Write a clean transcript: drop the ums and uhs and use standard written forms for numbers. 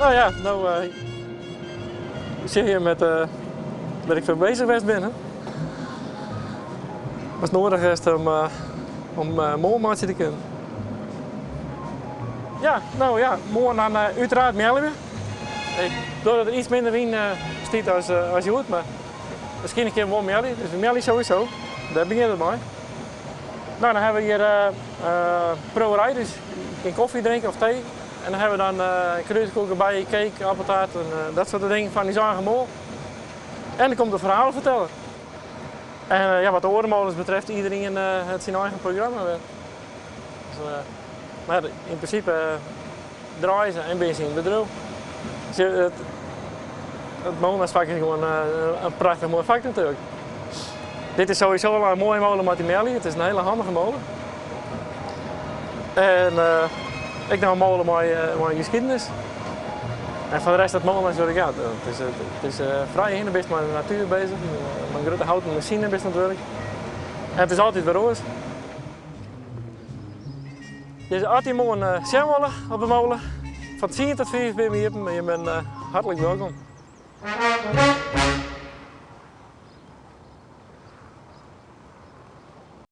No ja, no sjoch je met wêr't ik foar bezich west bin. Wat noadich is om om moal meitsje te kinnen. Ja, no ja, moarn dan úteraard mealle we. Ik doch dat der iets minder wyn stiet as as hjoed, mar wierskynlik kinne we wol mealle. Dus we mealle sowieso. Dêr begjint it mei. No, dan hawwe we hjir priuwerij, dus je kin kofje drinke of tee. En dan hawwe we dan krûdekoeke by, cake, appeltaart en dat soarte dingen fan ús eigen moal. En der komt in ferhaleferteller. En ja, wat de oare molens betreft, iederien hat syn eigen programma wer. Dus, mar yn prinsipe draaie se en binne se yn it bedriuw. It, it molenersfak is gewoan in prachtich moai fak natuerlik. Dit is sowieso al in moaie mole mei dy mealje. It is in hiele handige mole. En ek noch in mole mei, mei geskiednis. En foar de rest dat molenerswurk, ja, it is frij hinne, bist mei de natuer bezich, mei in grutte houten masine bist oan it wurk. En it is altyd wer oars. Dus as je moarn sjen wolle op de mole, fan 10 tot 5 binne we iepen en je binne hartlik wolkom.